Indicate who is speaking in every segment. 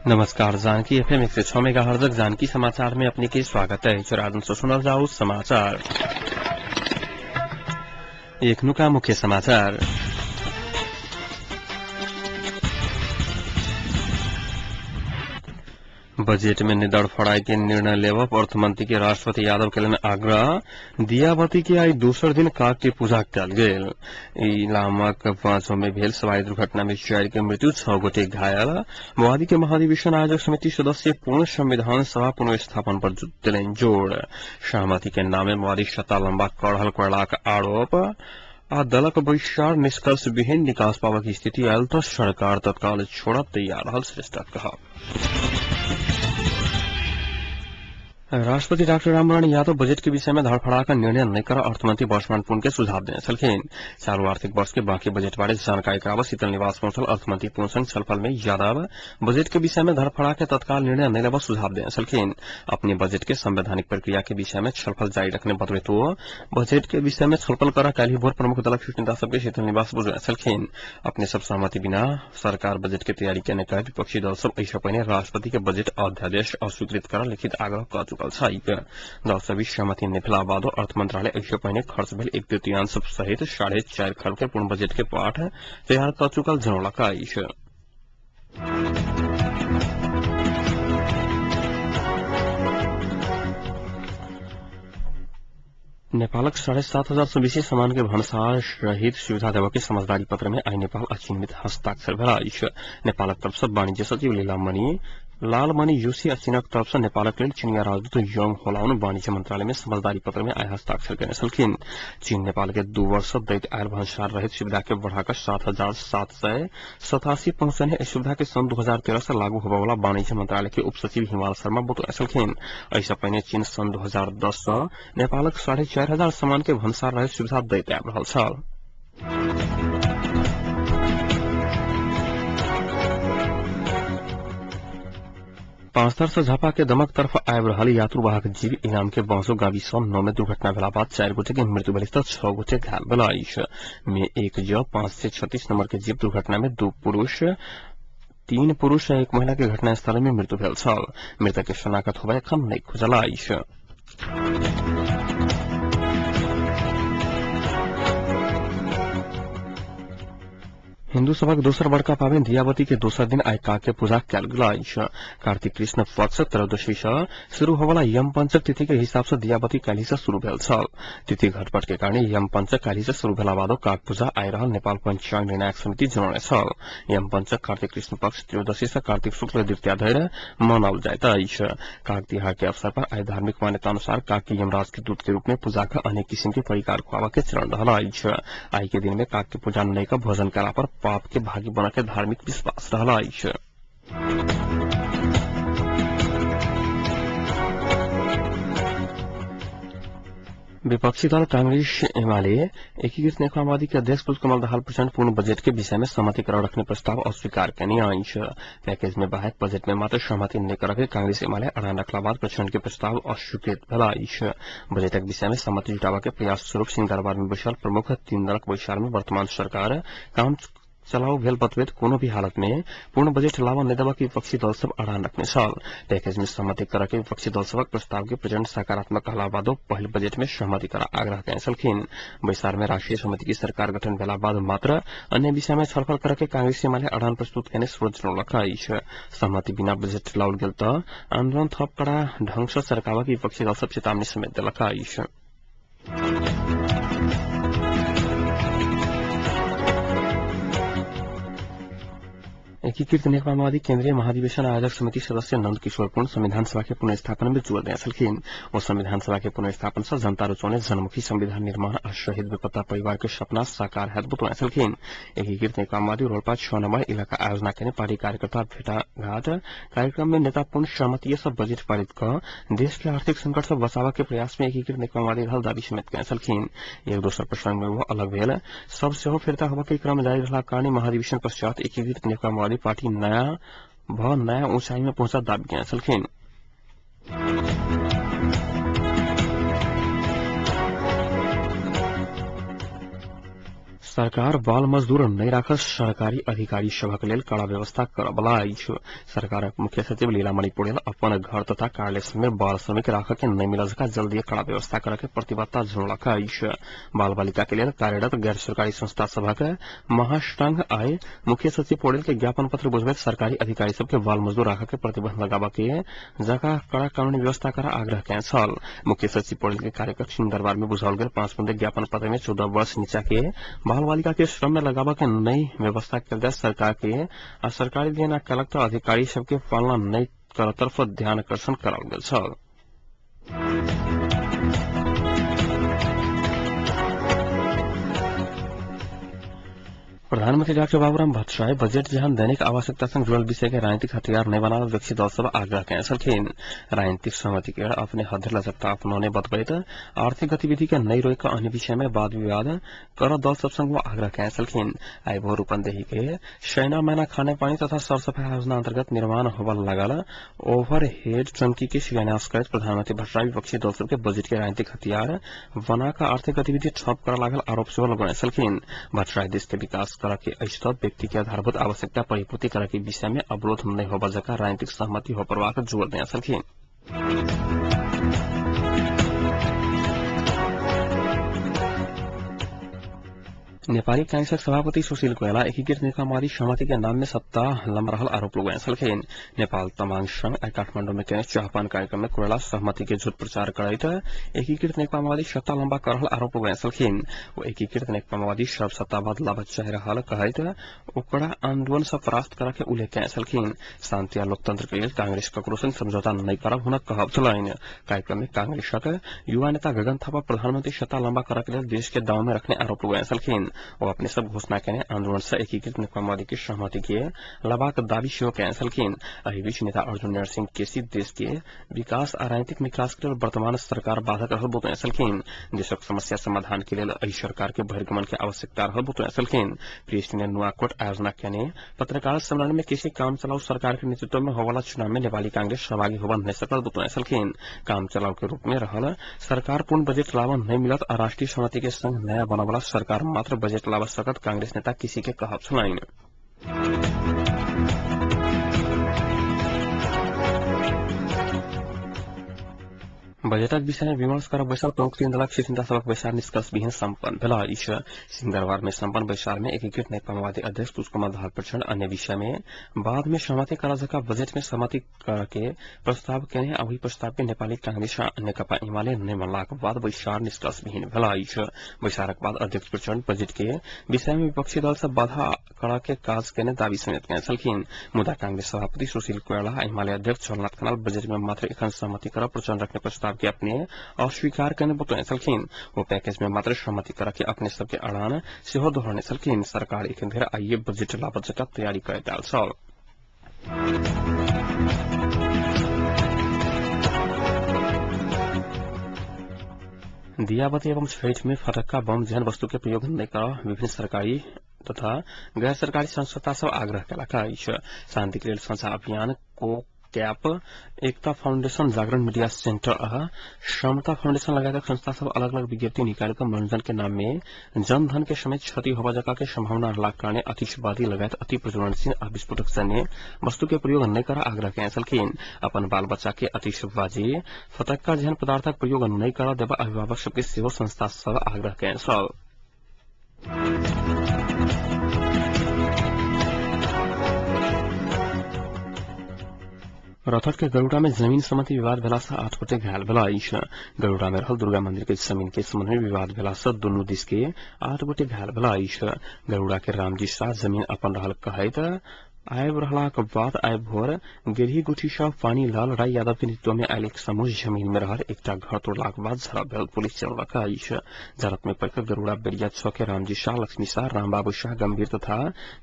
Speaker 1: नमस्कार, Janaki FM 106 megahertz Janaki समाचार में अपने के स्वागत है। चौरादन से सुनल जाओ समाचार। एखनुका मुख्य समाचार। बजट में निदड़ फड़ाई के निर्णय लेवब अर्थमंत्री के राष्ट्रपति यादव के आग्रह। दियाबती के आई दोसर दिन काग के पूजा कयल गेल। इलामक पांचों में भेल सवारी दुर्घटना में 4 के मृत्यु, 6 गोटे घायल। माओवादी के महाधिवेशन आयोजक समिति सदस्य पूर्ण संविधान सभा पुनर्स्थापन पर देलनि जोड़। सहमति के नामे माओवादी सत्ता लंबा कढ़ल करलाक आरोप आ दलक बैसार निष्कर्ष विहीन निकास पाबक स्थिति आयल तऽ सरकार तत्काल छोड़ब तैयार रहल श्रेष्ठक कहब। राष्ट्रपति डाक्टर रामवरण यादव बजट के विषय में धड़फड़ा निर्णय नहीं कर अर्थमंत्री वर्षमान पुन के सुझाव देने छलखिन। चालू आर्थिक वर्ष के बाकी बजट बारे जानकारी कराबऽ शीतल निवास पहुंचल अर्थमंत्री पुन संग छलफल में यादव बजट के विषय में धड़फड़ा के तत्काल निर्णय नहीं लेबऽ सुझाव देने छलखिन। अपने बजट के संवैधानिक प्रक्रिया के विषय में छलफल जारी रखने बतबैतो बजट के विषय में छलफल कर काल्हि भोर प्रमुख दलक शीर्ष नेता सबके शीतल निवास बुझने छलखिन। अपने सब सहमति बिना सरकार बजट के तैयारी केने कह विपक्षी दल सब एहि पहिने राष्ट्रपति के बजट अध्यादेश अस्वीकृत कर लिखित आग्रह कऽ चुकल। दल सब सहमति नहि भेला बादो अर्थ मंत्रालय एहि पहिने खर्च भेल 1/3 सहित 4.5 खरब के पूर्ण बजट के पाठ तैयार कऽ चुकल जनौलक अछि। नेपालक 7,500 से बेसी सामान के भन्सार रहित सुविधा देबऽ के समझदारी पत्र में आई नेपाल आ चीन में हस्ताक्षर भेल अछि। नेपालक तरफ से वाणिज्य सचिव लीलामणि लालमणि जोशी आ चीनक तरफ से नेपालक लेल चीनिया राजदूत योंग होलाउन वाणिज्य मंत्रालय में समझदारी पत्र में आई हस्ताक्षर केने छलखिन। चीन नेपाल के 2 वर्ष दैत आयल भन्सार रहित सुविधा के बढ़ाकर 7,787 पहुंचने एहि सुविधा के सन् 2013 से लागू होबय वाला वाणिज्य मंत्रालय के उप सचिव हिमाल शर्मा बतौने छलखिन। एहि से पहिने चीन सन् 2010 से नेपालक 4,500 सामान के भन्सार रहित सुविधा दैत आबि रहल छल। पाँचथर से झापा के दमक तरफ आबि रहल यात्रुवाहक जीव इनाम के बांसो गाविस 9 में दुर्घटना भेला बाद 4 गोटे के मृत्यु भेल तऽ 6 गोटे घायल भेल अछि। में 1 ज 536 नंबर के जीव दुर्घटना में 2 पुरुष 3 पुरुष आ 1 महिला के घटनास्थल में मृत्यु भेल छल। मृतक के शनाखत होबय एखन नहि खुजल अछि। हिन्दू सभक दोसर बड़का पाबनि दियाबती के दोसर दिन आई काग के पूजा कयल गेल अछि। कार्तिक कृष्ण पक्ष त्रयोदशी से शुरू होवला यम पंचक तिथि के हिसाब से दियाबती काल्हि से शुरू भेल छल। तिथि घटपट के कारण यम पंचक काल्हि से शुरू भेला बादो काग पूजा आइ रहल नेपाल पंचांग निर्णायक समिति जनौने छल। यम पंचक कार्तिक कृष्ण पक्ष त्रयोदशी से कार्तिक शुक्ल द्वितीया धरि मनाओल जाइत अछि। काग तिहार के अवसर पर आई धार्मिक मान्यता अनुसार काग के यमराज के दूत के रूप में पूजा कर अनेक किसिम के परिकार खुआबऽ के चलन रहल अछि। आई के दिन में काग के पूजा नहि कऽ भोजन कयला पर पाप के भागी बना के धार्मिक विश्वास रहल अछि। विपक्षी दल कांग्रेस एमाले एकीकृत नेकपा के अध्यक्ष पुष्पकमल दाहाल प्रचण्ड पूर्ण बजट के विषय में सहमति करार रखने प्रस्ताव अस्वीकार केने अछि। पैकेज में बाहेक बजट में मात्र सहमति नहि करऽ के कांग्रेस एमाले अड़ान रखला बाद प्रचण्ड के प्रस्ताव अस्वीकृत भेल अछि। बजटक विषय में सहमति जुटाबऽ के प्रयास स्वरूप सिंहदरबार में बैसल प्रमुख 3 दलक बैसार में वर्तमान सरकार काम चलाऊ भेल बतबैत कोनो भी हालत में पूर्ण बजट लावा नहि देबऽ के विपक्षी दल सब अड़ान रखने छल। पैकेज में सहमति करऽ के विपक्षी दल सबक प्रस्ताव के प्रचण्ड सकारात्मक कहला बादो पहिल बजट में सहमति करा आग्रह केने छलखिन। बैसार में राष्ट्रीय समिति की सरकार गठन भेला बाद मात्र अन्य विषय में छलफल करऽ के कांग्रेस एमाले अड़ान प्रस्तुत केने स्रोत जनौलक अछि। सहमति बिना बजट लाओल गेल तऽ आन्दोलन थप कड़ा ढंग से सरकाबऽ के विपक्षी दल सब चेतावनी समेत देलक अछि। एकीकृत नेकपा माओवादी केन्द्रीय महाधिवेशन आयोजक समिति सदस्य नन्द किशोर पुन संविधान सभा के पुनर्स्थापन में जोड़ देने छलखिन। ओ संविधान सभा के पुनर्स्थापन से जनता रुचौने जनमुखी संविधान निर्माण आ शहीद बेपत्ता परिवार के सपना साकार हैत बतौने छलखिन। एकीकृत नेकपा माओवादी रोल्पा 6 नंबर इलाका आयोजना केने पार्टी कार्यकर्ता भेटाघाट कार्यक्रम में नेता पूर्ण सहमति से बजट पारित कऽ देश के आर्थिक संकट से बचाबऽ के प्रयास में एकीकृत नेकपा माओवादी रहल दावी समेत केने छलखिन। एक दोसर प्रसंग में वो अलग भेल सब सेहो फिर्ता होबऽ के क्रम जारी रहलाक कारण महाधिवेशन पश्चात एकीकृत नेकपा माओवादी पार्टी नया भ नया ऊंचाई में पहुंचा दावी केने छलखिन। सरकार बाल मजदूर नहि राखल सरकारी अधिकारी सभक लेल कड़ा व्यवस्था करबला अछि। सरकारक मुख्य सचिव लीलामणि पौडेल अपन घर तथा कार्यालय में बाल श्रमिक राखऽ के नहि मिलल जका जल्दी कड़ा व्यवस्था करऽ के प्रतिबद्धता जनौलक अछि। बाल बालिका के लेल कार्यरत गैर सरकारी संस्था सभक महासंघ आइ मुख्य सचिव पौडेल के ज्ञापन पत्र बुझबैत सरकारी अधिकारी सबके बाल मजदूर राखऽ के प्रतिबंध लगाबऽ के जका कड़ा कानूनी व्यवस्था कर आग्रह कयने छल। मुख्य सचिव पौडेल के कार्यकक्ष दरबार में बुझाओल गेल 5 बुंदे ज्ञापन पत्र में 14 वर्ष नीचा के बाल बालिका के श्रम में लगाबऽ के नई व्यवस्था कयल जाय सरकार के आ सरकारी देना कलक अधिकारी सबके पालना नहि करऽ तरफ ध्यान आकर्षण कराओल गेल छल। प्रधानमंत्री डाक्टर बाबूराम भट्टराई बजट जहन दैनिक आवश्यकता संग जुड़ल विषय के राजनीतिक हथियार नहीं बनावल विपक्षी दल सब आग्रह कयने छलखिन। राजनीतिक सहमति के अपने हद लचकता अपनौने बतबैत आर्थिक गतिविधि के नहीं रोक अन्य विषय में वाद विवाद कर दल सब संग आग्रह कयने छलखिन। आइ भोर रूपन्देही के शैना मैना खाने पानी तथा सरसफाई योजना अंतर्गत निर्माण होबल लागल ओवरहेड टंकी के शिलान्यास करैत प्रधानमंत्री भट्टराई विपक्षी दल सबके बजट के राजनीतिक हथियार बनाकर आर्थिक गतिविधि ठप कर लागल आरोप सेहो लगौने छलखिन। भट्टराई देश के विकास के अछि व्यक्ति के आधारभूत आवश्यकता परिपूर्ति करे के विषय में अवरोध नहीं होबा जका राजनीतिक सहमति हो परबाक जोर देने छलखिन। नेपाली कांग्रेसक सभापति सुशील कोइराला एकीकृत नेकपामाओवादी सहमति के नाम में सत्ता लम्बा रहल आरोप लगौने छलखिन। नेपाल तमाङ संघ आइ काठमाडौँ में केने चाहपान कार्यक्रम में कोइराला सहमति के झूठ प्रचार करैत एकीकृत नेकपामाओवादी सत्ता लम्बा कर रहल आरोप लगौने छलखिन। ओ एकीकृत नेकपामाओवादी सब सत्तावाद लाभ चाहि रहल कहैत ओकरा आन्दोलन सँ परास्त करऽ के उल्लेख कयने छलखिन। शान्ति आ लोकतंत्र के लेल कांग्रेस ककरो संग समझौता नहि करब हुनक कहब छलनि। कार्यक्रम में कांग्रेसक युवा नेता गगन थापा प्रधानमंत्री सत्ता लम्बा करऽ के लेल देश के दाव में रखने आरोप लगौने छलखिन। ओ अपने सब घोषणा केने आंदोलन से एकीकृत नेकपामाओवादी के सहमति के लबाक दावी सेहो कयने छलखिन। एहि बीच नेता अर्जुन नरसिंह केसी देश के विकास आ राजनीतिक निकास के लेल वर्तमान सरकार बाधक रहल बतौने छलखिन। देशक समस्या समाधान के लेल एहि सरकार के बहिर्गमन के आवश्यकता रहल बतौने छलखिन। प्रेस ने नुआकोट आयोजना केने पत्रकार सम्मेलन में केसी काम चलाऊ सरकार के नेतृत्व में होवाला चुनाव में नेपाली कांग्रेस सहभागी होबा नहि सकल बतौने छलखिन। काम चलाऊ के रूप में रहल सरकार पूर्ण बजट लाभ नहि मिलत आ राष्ट्रीय सहमति के संग नया बनवला सरकार मात्र बजट लाभ सकत कांग्रेस नेता किसी के कहब छलनि। बजटक विषय में विमर्श कर बैसल प्रमुख तीन दलक शीर्ष नेता सभक बैसार निष्कर्ष विहीन सम्पन्न भेल अछि। सिंहदरबार में सम्पन्न बैसार में एकीकृत नेकपामाओवादी अध्यक्ष पुष्पकमल दाहाल प्रचण्ड अन्य विषय में बाद में सहमति करा जका बजट में सहमति करके प्रस्ताव केने आ ओहि प्रस्ताव के नेपाली कांग्रेस आ नेकपा एमाले नहि मानलाक बाद बैसार निष्कर्ष विहीन भेल अछि। बैसारक बाद अध्यक्ष प्रचण्ड बजट के विषय में विपक्षी दल सब बाधा करा के काज केने दावी समेत केने छलखिन। मुदा कांग्रेस सभापति सुशील कोइराला आ एमाले अध्यक्ष झलनाथ खनाल बजट में मात्र एखन सहमति कर प्रचण्ड रखने प्रस्ताव के अपने अस्वीकार करने बतौने छलखिन। ओ पैकेज में मात्र सहमति करा के अपने सबके अड़ान सेहो दोहरने छलखिन। सरकार एखन धरि आइए बजट लाबत जका तैयारी करैत आयल छल। दियाबती एवं छठ में फटक्का बम जेहन वस्तु के प्रयोग नहि कर विभिन्न सरकारी तथा गैर सरकारी संस्था सब आग्रह केलक अछि। शांति के लेल संचार अभियान को CAP, Ekta foundation, Jagran media centre आ क्षमता फाउंडेशन लगायतक संस्था सब अलग अलग विज्ञप्ति निकाल कर मनोरंजन के नाम में जनधन के समेत क्षति होबा जका के संभावना रहलाक कारणे अतिशबाजी लगायत अति प्रज्वलनशील आ विस्फोटक जन्य वस्तु के प्रयोग नहि कर आग्रह कयने छलखिन। अपन बाल बच्चा के अतिशबाजी फटक्का जेहन पदार्थक प्रयोग नहि कर देबा अभिभावक सबके सेहो संस्था सब आग्रह कयने छल। रौतहट के गरुड़ा में जमीन संबंधी विवाद भेला से 8 गोटे घायल भेल अछि। गरुड़ा में रहल दुर्गा मंदिर के जमीन के संबंध में विवाद भेला से दुनू दिस के 8 गोटे घायल भेल अछि। गरुड़ा के रामजी शाह जमीन अपन रहल कहैत आबि रहलाक बाद आइ भोर गेरही गुठी सँ पानीलाल राय यादव के नेतृत्व में आयल एक समूह जमीन में रहल एकटा घर तोड़लाक बाद झड़प भेल पुलिस जनौलक अछि। झड़प में पड़ि गरुड़ा बेरिया 6 के रामजी शाह, लक्ष्मी शाह, रामबाबू शाह गंभीर तथा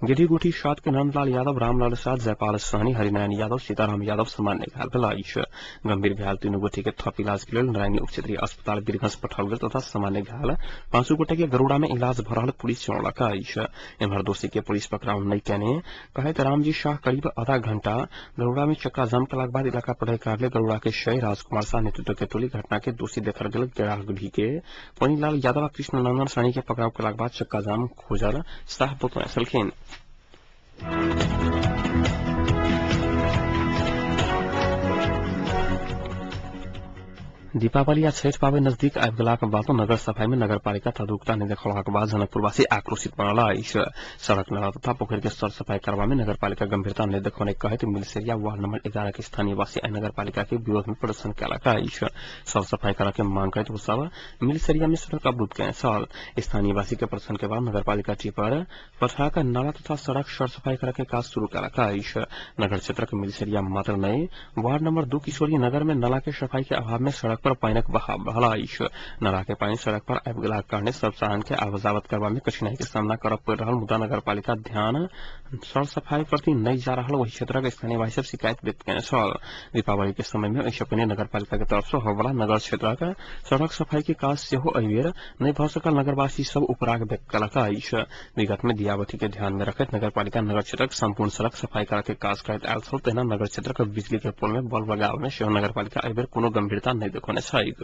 Speaker 1: गेरही गुठी 7 के नंदलाल यादव, रामलाल शाह, जयपाल सहनी, हरिनारायण यादव, सीताराम यादव सामान्य घायल भेल अछि। गंभीर घायल तीनू गोटे के थप इलाज के लेल नारायणी उप क्षेत्रीय अस्पताल वीरगंज पठाओल गेल तथा सामान्य घायल 5 गोटे के गरुड़ा में इलाज भ रहल पुलिस जनौलक अछि। एम्हर दोषी के पुलिस पकड़ाव नहि केने कहैत रामजी शाह करीब आधा घंटा गरुड़ा में चक्का जाम कलाक बाद इलाका प्रहरी कार्यालय गरुड़ा के शय राजकुमार शाह नेतृत्व के टोली घटना के दोषी देखल गेल गेरागढ़ी के पनीलाल यादव आ कृष्ण नंदन सानी के पकड़ाव कलाक बाद चक्का जाम खोजल शाह बतौने छलखिन। दीपावली आ छठ पाबनि नजदीक आबि गेलाक बादो नगर सफाई में नगरपालिका तदुकता नहि देखौलाक बाद जनकपुरवासी आक्रोशित बनल अछि। सड़क नाला तथा पोखरि के सर सफाई करबा में नगरपालिका गंभीरता नहि देखौने कहैत मिलसेरिया वार्ड नंबर 11 के स्थानीयवासी आइ नगरपालिका के विरोध में प्रदर्शन कयलक अछि। सर सफाई करऽ के मांग करैत ओ सब मिलसेरिया में सड़क अवरुद्ध कयने छल। स्थानीयवासी के प्रदर्शन के बाद नगरपालिका टिपर पठा कऽ नाला तथा सड़क सर सफाई करऽ के काज शुरू कयलक अछि। नगर क्षेत्रक मिलसेरिया मात्र नहि, वार्ड नंबर 2 किशोरी नगर में नाला के सफाई के अभाव में सड़क पर पानिक बहाव रहल अछि। नाला के पानि सड़क पर आबि गेलाक कारणे सब साधन के आवाजावत करबा में कठिनाई के सामना करऽ पड़ि रहल, मुदा नगरपालिका ध्यान सर सफाई प्रति नहि जा रहल ओहि क्षेत्रक स्थानीयवासी सब शिकायत व्यक्त कयने छल। दीपावली के समय में एहिसँ पहिने नगरपालिका के तरफ सँ होयवला नगर क्षेत्रक सड़क सफाई के काज सेहो एहि बेर नहि भऽ सकल नगरवासी सब उपराग व्यक्त कयलक अछि। विगत में दियाबती के ध्यान में रखैत नगरपालिका नगर क्षेत्रक संपूर्ण सड़क सफाई करऽ के काज करैत आयल छल। तहिना नगर क्षेत्रक बिजली के पोल में बल्ब लगाबऽ में सेहो नगरपालिका एहि बेर कोनो गंभीरता नहि देखौने छैक।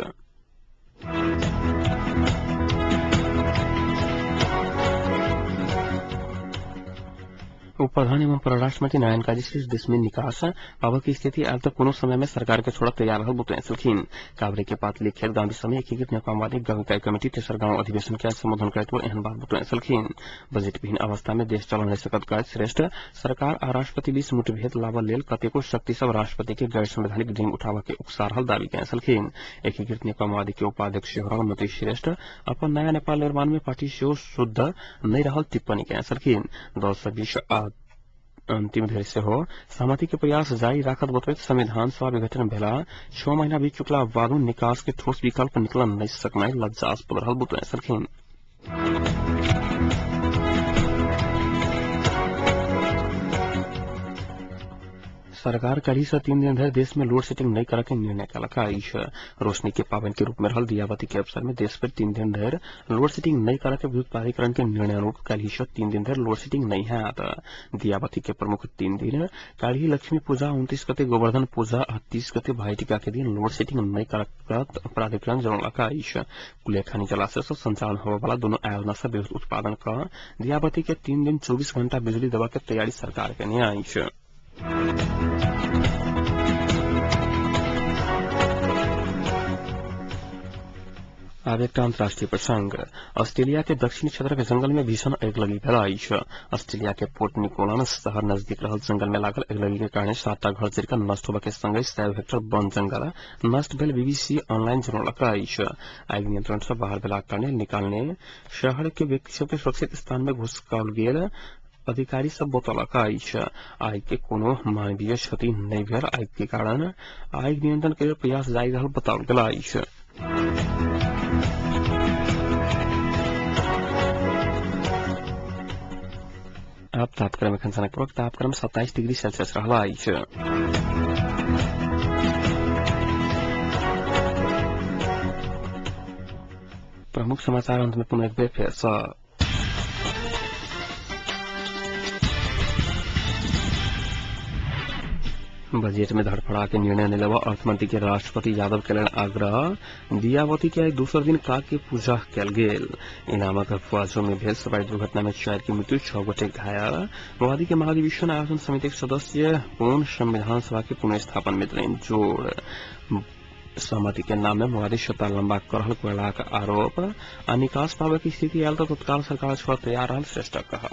Speaker 1: उप प्रधान एवं परराष्ट्र मंत्री नारायण काजी श्रेष्ठ देश में निकास पाबऽ के स्थिति आयल तऽ कोनो समय में सरकार के छोड़ तैयार रहल बतौने छलखिन। काभ्रे के पातली खेत गांधी समय एकीकृत नेपालवादी गांव इकाई कमिटी तेसर गांव अधिवेशन के संबोधन करैत ओ एहन बात बतौने छलखिन। बजट विहीन अवस्था में देश चल नहि सकत कहैत श्रेष्ठ सरकार आ राष्ट्रपति बीच मुठभेद लाबऽ लेल कतेको शक्ति सब राष्ट्रपति के गैर संवैधानिक डेंग उठाबऽ के उकसा रहल दावी कयने छलखिन। एकीकृत नेपालवादी के उपाध्यक्ष सेहो रहल मंत्री श्रेष्ठ अपन नया नेपाल निर्माण में पार्टी सेहो शुद्ध नहि रहल टिप्पणी कयने छलखिन। दल सब बीच अंतिम धरि सेहो सहमति के प्रयास जारी राखत बतबैत संविधान सभा विघटन भेला 6 महीना बीत चुकला बादो निकास के ठोस विकल्प निकल नहि सकनाइ लज्जास्पद रहल बतौने छलखिन। सरकार काल्हि से 3 दिन धरि देश में लोड सेटिंग नहि करऽ के निर्णय कयलक अछि। रोशनी के पाबनि के रूप में रहल दियाबती के अवसर में देश पर 3 दिन धरि लोड सेटिंग नहि करऽ के विद्युत प्राधिकरण के निर्णय अनुरूप काल्हि से 3 दिन धरि लोड सेटिंग नहि हैत। दियाबती के प्रमुख 3 दिन काल्हि लक्ष्मी पूजा, 29 गते गोवर्धन पूजा आ 30 गते भाईटीका के दिन लोड सेटिंग नहि करत प्राधिकरण जनौलक अछि। कुलेखानी जलाशय से संचालन होबय वाला दोनों आयोजना से विद्युत उत्पादन कऽ दियाबती के 3 दिन 24 घंटा बिजली देबऽ के तैयारी सरकार केने अछि। आब एकटा अंतर्राष्ट्रीय प्रसंग। ऑस्ट्रेलिया के दक्षिणी क्षेत्र के जंगल में भीषण अगिलगी भेल अछि। ऑस्ट्रेलिया के पोर्ट निकोलन शहर नजदीक रहल जंगल में लागल अगिलगी के कारणे 7टा घर जरि कऽ नष्ट होबय के संगहि 100 हेक्टेयर वन जंगल नष्ट भेल बीबीसी ऑनलाइन जनौलक अछि। आगि नियंत्रण से बाहर भेलाक कारणे निकालने शहर के व्यक्ति सब के सुरक्षित स्थान में घुसकाओल गेल अधिकारी सब बतौलक अछि। आगि के कोनो मानवीय क्षति नहि भेल। आगि के कारण आगि नियंत्रण के प्रयास जारी रहल बताओल गेल अछि। अब तापक्रम एखन जनकपुरक तापक्रम 27 डिग्री सेल्सियस रहल अछि। प्रमुख समाचार अंत में पुनः एक बेर फेर सँ। बजट में धड़फड़ा के निर्णय नहीं लेवा अर्थमंत्री के राष्ट्रपति यादव केलनि आग्रह। दियावती के आइ दोसर दिन काग के पूजा कयल गेल। इनामक अफवाजों में भेल सवारी दुर्घटना में 4 की मृत्यु, 6 गोटे घायल। माओवादी के महाधिवेशन आयोजन समिति के सदस्य पूर्ण संविधान सभा के पुनर्स्थापन में देलनि जोर। सहमति के नाम में माओवादी सत्ता लंबा कर रहल कोयलाक आरोप आ निकास पाबय के स्थिति आयल तऽ तत्काल सरकार छोड़ तैयार रहल श्रेष्ठक कहब।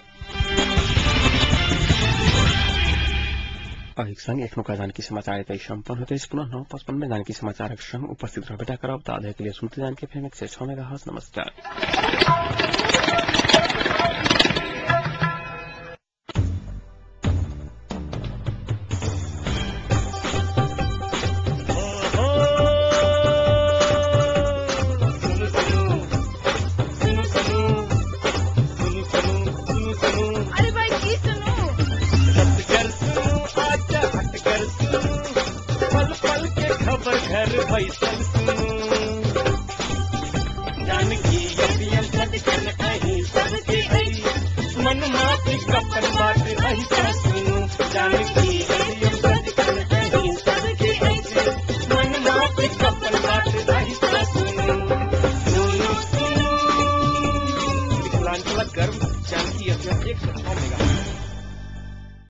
Speaker 1: एहिक संग एखनुका जानकी समाचार एतय सम्पन्न होइत अछि। पुनः 9:55 में जानकी समाचारक संग उपस्थित रहबे करब। ताधरि के लिए सुनते जानकी एफएम 106 मेगाहर्ट्ज। नमस्कार।
Speaker 2: मन माफी कपन बात अहि सुनू।
Speaker 1: मिथिलाक गर्व जानकी एफएम 106 मेगा।